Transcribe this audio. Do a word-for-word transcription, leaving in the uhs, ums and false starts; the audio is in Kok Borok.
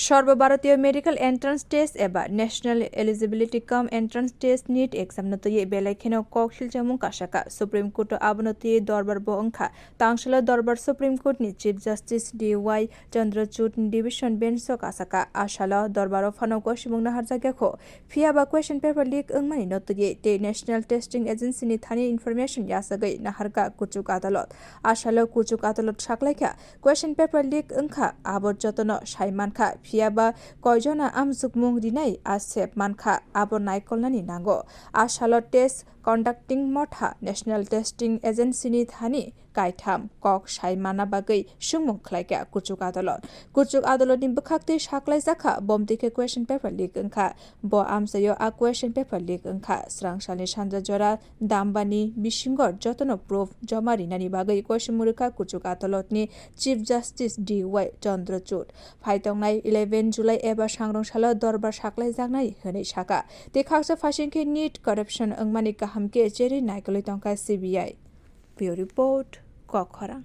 Sarbo Bharatiya Medical Entrance Test eba National Eligibility cum Entrance Test NEET exam no twiwi belai kheno kok silchamung kasaka. Supreme Court o abono twiwi dorbar bo wngkha. Tangsalo dorbar Supreme Court ni Chief Justice D Y Chandrachud ni Division Bench o kasaka. A salo dorbar o phano kosimung naharjakya kho. Phiya ba question paper leak wngmani no twiwi tei National Testing Agency ni thani information yasagwi naharkha kuchuk adalot. A salo kuchuk adalot saklaikha, question paper leak wngkha, abo jotono sai mankha, phiya ba koijona amjukmung rinai a sep mankha, abo naikolnani nango. A salo test conducting motha National Testing Agency ni thani kaitham kok sai mana bagwi swngmung khlaikha kuchuk adalot. Kuchuk adalotni bwkhaktwi saklaijakha, bomtwi khe question paper leak wngkha. Bo amchaio a question paper leak wngkha. Srangsalni sanja jora dambani bisingo jotono proof joma rinani bagwi kosimung rwkha kuchuk adalotni Chief Justice D Y Chandrachud. Phaitongnai eleven July eba sangrong salo dorbar saklaijaknai hwnwi sakha. Tei khaksa phaising khe NEET corruption wngmani kaham khe cherwi naikolwi tongkha C B I. Bureau Report, Kokkhorang.